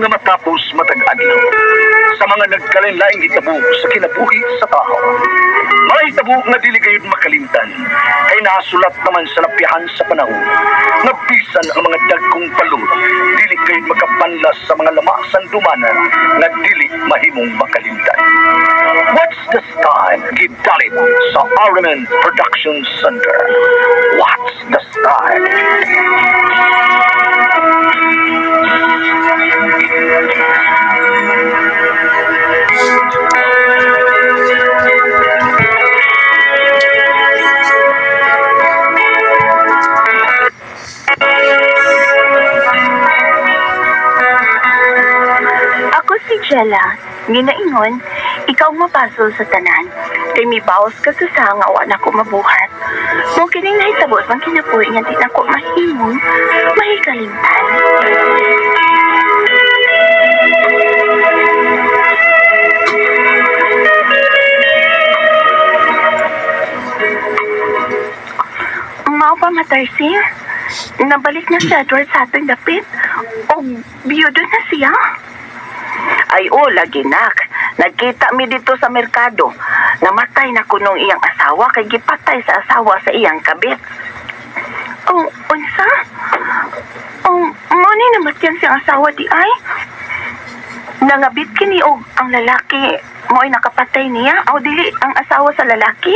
Nga matapos matag adlaw sa mga nagkalain-laing hitabo sa kinabuhi sa tao. Mga hitabo nga dili gayud makalimtan kay nasulat naman sa lapyahan sa panahon nga bisan ang mga dagkong palud dili gayud makapanlas sa mga lama sandumanan nga dili mahimong makalimtan. What's the Style? Gidalit sa RMN Production Center. What's the Style? Ako si Jella, ginaingon, ikaw mapasol sa tanan. Kay mibawas ka sa sanga wa na ko mabuhat. Mo kining nahitabo sa kinabuhi nga di nako mahimong mahikalimtan. Mao pa matarsi, nabalik na si Edward sa atong dapit. O biyudo na siya. Ay o, lagi nak. Nagkita mi dito sa merkado. Namatay na kunong iyang asawa kay gipatay sa asawa sa iyang kabit. Oh, unsa? Oh, mo ni namatyan siyang asawa di ay? Nangabit kini og ang lalaki mo'y nakapatay niya. O dili ang asawa sa lalaki.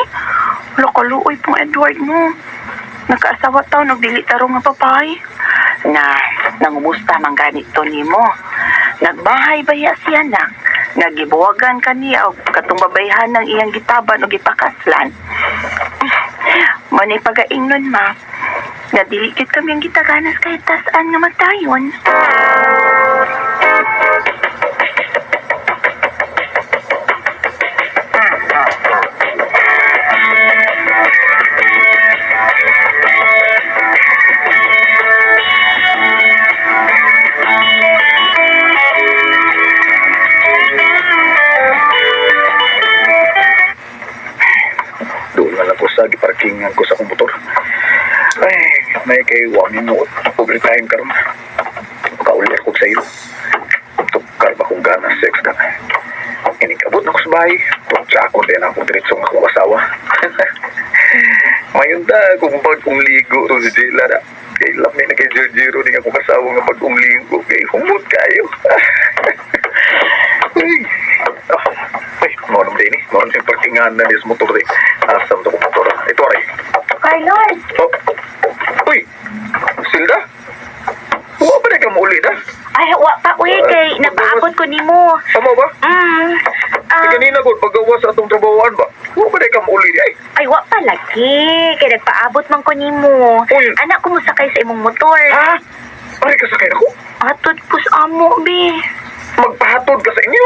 Lokoluoy pong Edward mo. Nakaasawa taw og dili tarong nga babae. Na nangumusta man ganito nimo. Nagbahay ba ya siya na? Nagibuwagan kaniya og katong babayhan ng iyang gitaban og gipakaslan. Manay pagaingnon ma. Nga dili gyud kami ang gitaganas kahit tasaan nga magdayon. Doon na lang ko sa giparkingan ko sa akong motor. Ay, may kay wa ni mo overtime karon. Kauli ako sa iyo. Tukar ba kong gana sex ka? Inikabot na ko sa bahay. Tutsa ako din ako diretso nga akong asawa. Mayon ta, kung bagong ligo to si Jela na. Kay lami na kay Jojiro ni akong asawa nga bagong ligo. Kay humot kayo. Ay, ah, ay, mo naman din eh. Mo naman yung parkingan na sa motor din. Asam to kong motor. Ito aray. Carlos! Oh. Uy! Silda? Wa ba na ka mauli na? Ay, wa pa uy kay napaabot ko nimo. Tama ba? Mm. Ah, kanina ko, paggawa sa atong trabahoan ba? Wa ba na ka mauli di ay? Ay, wa pa lagi. Kay nagpaabot man ko nimo. Uy. Anak ko mosakay sa imong motor. Ha? Aray ka sakay ako? Atod ko sa amo, be. Magpahatod ka sa inyo?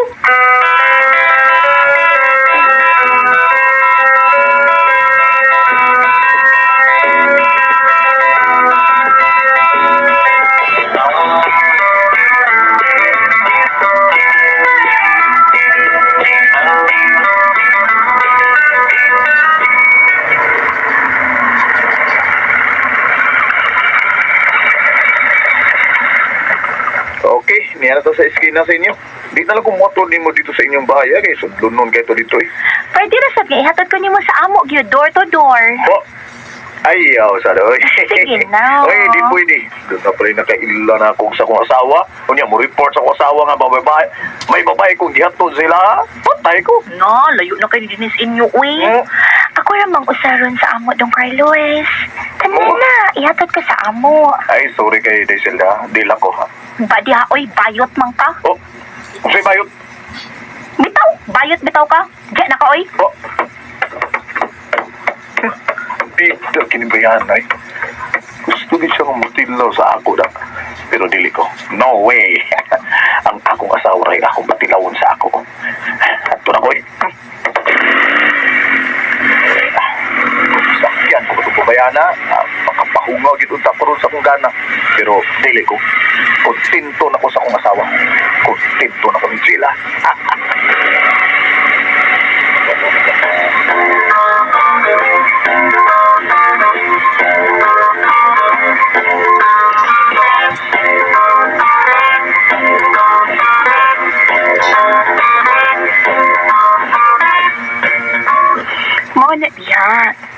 Okay, niya na to sa eskina sa inyo. Di na lang kumuhatod nimo dito sa inyong bahay, eh, kay sudlon nun kayo to dito eh. Pwede ra sad nga ihatod ko nimo sa amo gyud door to door. Oh. Ay, aw, sa oy. Sige na. Oy, di pwede. Doon na pala nakaila na akong sa akong asawa. Unya, mo report sa akong asawa nga babae. May babae kong gihatod sila. Patay ko. No, layo na kay dinis inyo, uy. Hmm? Ako ramang usaron sa amo dong Carlos. Tanan Oh. na, ihatod ka sa amo. Ay, sorry kay Desilda. Di lang ko, ha. Ba diha oy, bayot man ka. Oh, unsay bayot? Bitaw, bayot bitaw ka. Diya na ka oy. Oh. Bida kinibayan ay. Gusto gid siya nga mutilaw sa ako da. Pero dili ko. No way. Ang akong asawa ray akong batilawon sa ako. Ato na ko eh. Sakyan ko itong babayana. Makapahungaw gid unta ko ron sa akong gana. Pero dili ko. Kontento na ko sa akong asawa. Kontento na ko ni Jila.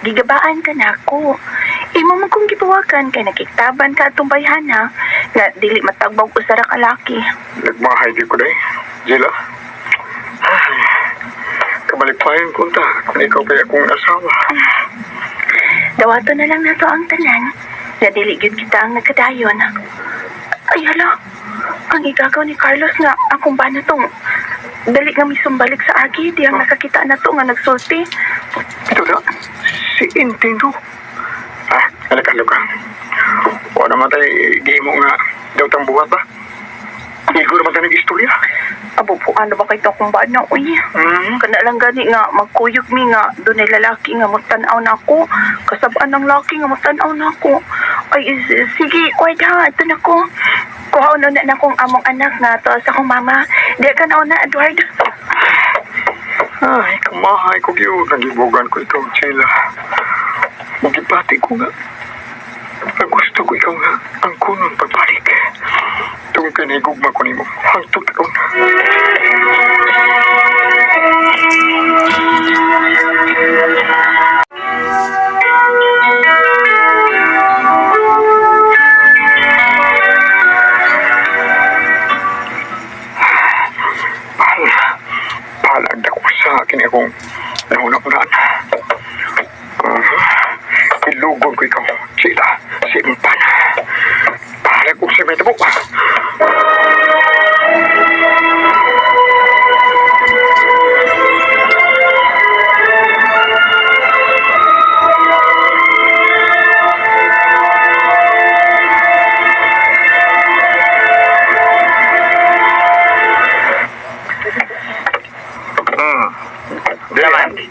Gigabaan ka na ako. Imo man kong gibuwakan kay nakiktaban ka atong bayhana nga dili matagbog usa ra ka laki. Nagmahay di ko day. Jela. Ay, kabalikpayan ko ta kung ikaw kay akong asawa. Dawato na lang nato ang tanan nga dili gyud kita ang nagkadayon. Ay hala, ang igagaw ni Carlos nga akong bana tong dali nga misumbalik sa agi diyang nakakita na to nga nagsulti. Ito na, si Intendo. Ah, alakalo ka. Wala naman tayo gihimo nga daw tang buhat ba? Igor naman tayo nag-istorya. Abo po, ano ba kay akong bana? Uy, Hmm? kana lang gani nga magkuyog mi nga dunay lalaki nga motan-aw na ako. Kasabaan ng laki nga motan-aw na ako. Ay, sige, oy ha, ito na ko. Kuhaon na na akong among anak nga to sa akong mama. Di ka na una, Edward. Ay, kamahay ko gyud. Nagibugan ko ikaw, Sheila. Nagipati ko nga. Ang gusto ko ikaw nga ang kunon pagbalik. Tungkol kay nahigugma ko nimo. Hangtod karon. Mahal. Palag ako sa akin akong nauna-unaan. Ilugon ko ikaw, sila, si Impan. Palag ko sa may tabo. Dili.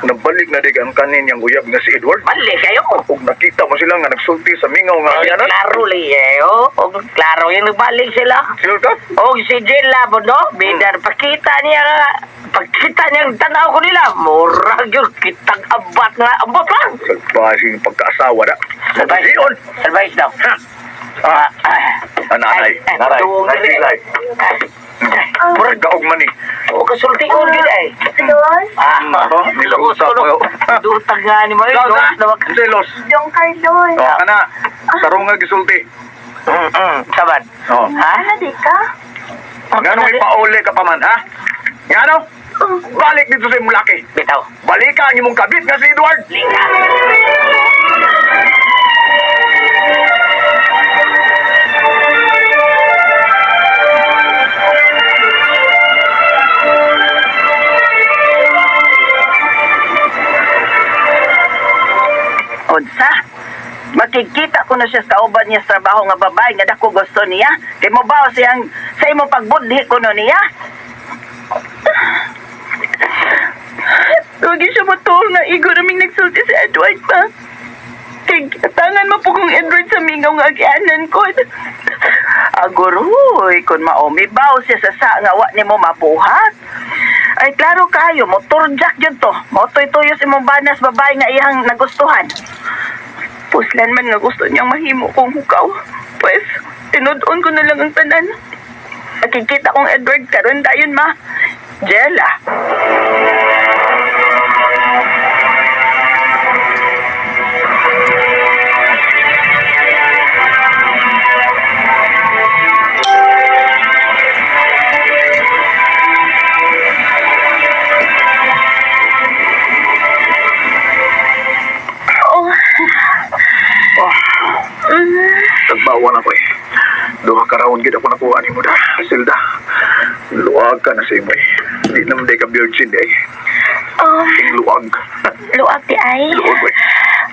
Nabalik na di ang kanin yang uyab nga si Edward. Balik kayo. Ug nakita mo sila nga nagsulti sa mingaw nga Ay, agianan. klaro liyo. Og klaro yung nagbalik sila. Sure ka? Og si Jill Labo, no? Bidar, pakita niya nga. Pagkita niya ang tanaw ko nila. Murag yun, kitang abat nga. Abot lang. Salbahe yung pagkaasawa na. Salbahe. Magsiyon! Salbahe daw. Ha? Ah, nanay, naray, naray, Murag gaog man eh. O, kasulti-on yun ay. Carlos? Ah, Oh, nilausap ko. Dutag nga ni mo. eh, Los, Los, na wag- Selos. Dong Carlos. Oh, kana. Tarong nga gisulti. Saban. Oh. Ha? Ano di ka? Ngano may pauli ka pa man, ha? Ngano? Balik dito sa imong laki. Bitaw. Balika ang imong kabit nga si Edward. Lika. Unsa? Makikita ko na siya sa kauban niya sa trabaho nga babae nga dako gusto niya. Kay mo ba siyang sa imong pagbudhi ko no niya? Huwag siya matuol nga igo raming nagsulti si Edward pa. Kay katangan mo po kong Edward sa mingaw nga agianan ko. Aguroy, kung maumibaw siya sa sa nga wa nimo mabuhat. Ay klaro kayo, motor jack yun to. Motoy-tuyo sa imong banas babae nga iyang nagustuhan. Puslan man nga gusto niyang mahimo kong hukaw. Pwes, tinudon ko na lang ang tanan. Nakikita kong Edward karon dayon ma. Jella. Oh, Oh. Tagbawan ako eh. Duha ka round gid ako nakuha nimo da. Silda. Luag ka na sa imo eh. Di naman day ka virgin day. Ting luag. Luag di ay. Luag eh.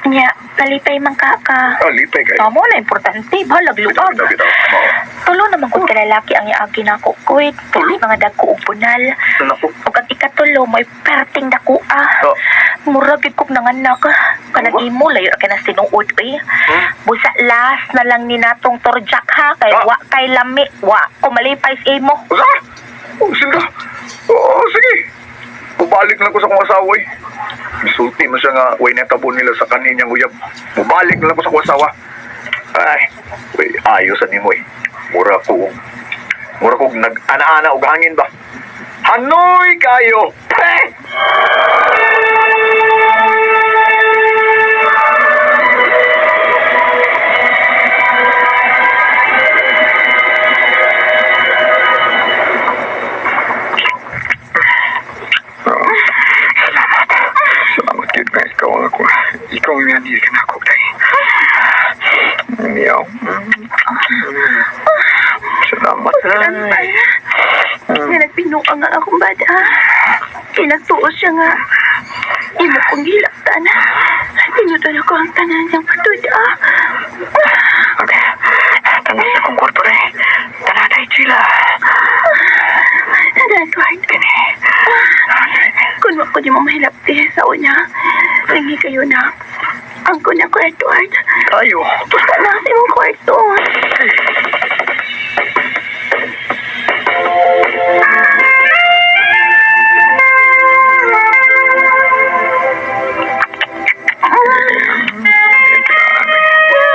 Nya, palipay man ka ka. Ah, lipay kayo. Amo na importante, balag Bitaw, luag. bitaw, bitaw. Oo. Tulo naman kung kalalaki ang iagi na ako, kuit. Tulo? Mga dagko og bunal. Naku. Ug ang ikatulo, may perting dako ah. Oh. Murag gid kog nanganak. Kanang Ano ba? imo layo ra kay na sinuod eh. Hmm? Busa last na lang ni natong torjak ha kay Ah. wa kay lami, wa ko malipay sa imo. Usa? Oh, Silda. Oo, sige. Bubalik lang ko sa kong asawa eh. Misulti man siya nga, way natabo nila sa kaninyang uyab. Bubalik na lang ko sa kong asawa. Ay, way, ayos sa nimo eh. Mura kong nag-ana-ana og hangin ba? Hanoy kayo! Eh! Kalanpay. Nga nagpinuang ang akong bata. Pinagtuo siya nga. Imo kong gilaktan. Tinutulo ko ang tanan niyang patuda. Okay. Tanas na kong kwarto rin. Tanatay, Sheila. Tara, Edward. Kini. Kung wa ko di mo mahilapti sa una, ringi kayo na. Ang kuna ko, Edward. Tayo. Punta na sa imong kwarto.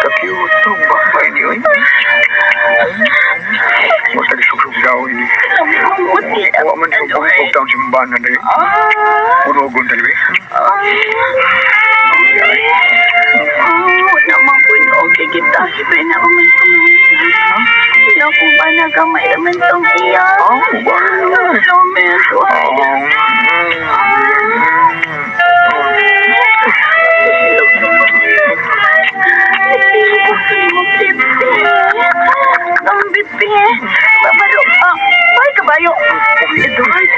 Ka-cute. Ang bakbay niyo. Masa gisugsug daw ini. Wa man siya bungkog taon si Mbana na Punogon dali. Oh, naman po no, okay kita. Iba na umay ko mga. Iya kung ba nagamay naman tong iya. Oh, ba? Lome, Edward. Ang bibi. Babalo. Ah, bay kabayo. Edward.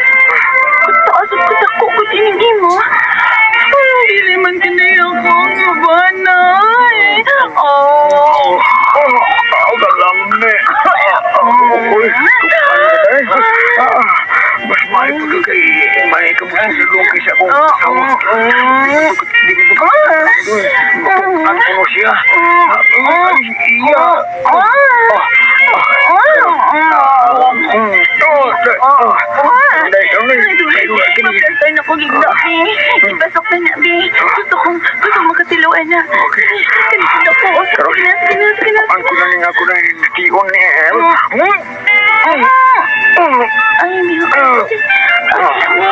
Kutaas at kutako ko tinig mo. Ay, dili man kinay ako ang bana. Oh. Oh, oh, galang ni. Uy, mas may pagkakay, may kamusulong kaysa akong asawa. Di ko Ang kuno siya. Ay, iya. Maplastar na ko gigda, bi. Ipasok na na, bi. Gusto kong, gusto kong makatiluan na. Okay. Kalikod ako. O, sige na, sige na, sige na. Ang kuno ni ako na tion ni. Ay, miho. Ay, lami.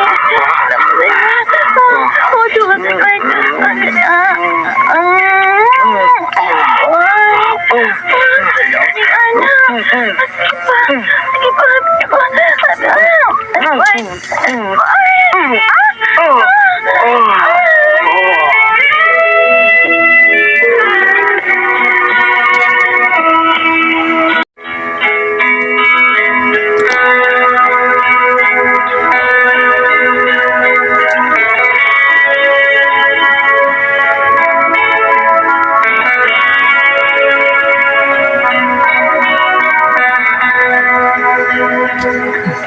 Lami. Oh, tuwa sa kwarto. Ang ganda. Ay. Ay, Ana. Sige pa. Sige pa. Happy ako. Happy ako. Ay, ay. Ah!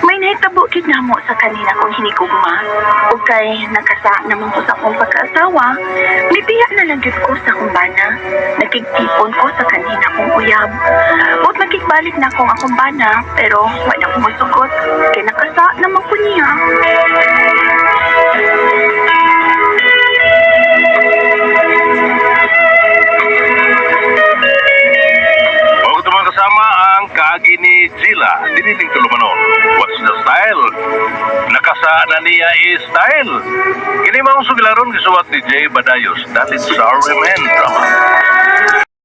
May nahitabo gid namo sa kanina kong hinigugma. Ug kay nakasa naman ko sa akong pagkaasawa, mibiya na lang gyud ko sa akong bana. Nakigtipon ko sa kanina kong uyab. Ug nakigbalik na akong akong bana, pero wala ko mosugot kay nakasa naman ko niya. Huwag ito mga kasama ang kaagi ni Gila, diniling tulumanon. What's the style? Nakasa na niya is style. Kini maong sugilaron gisuwat ni Jay Badayos, dalit sa RMN Drama.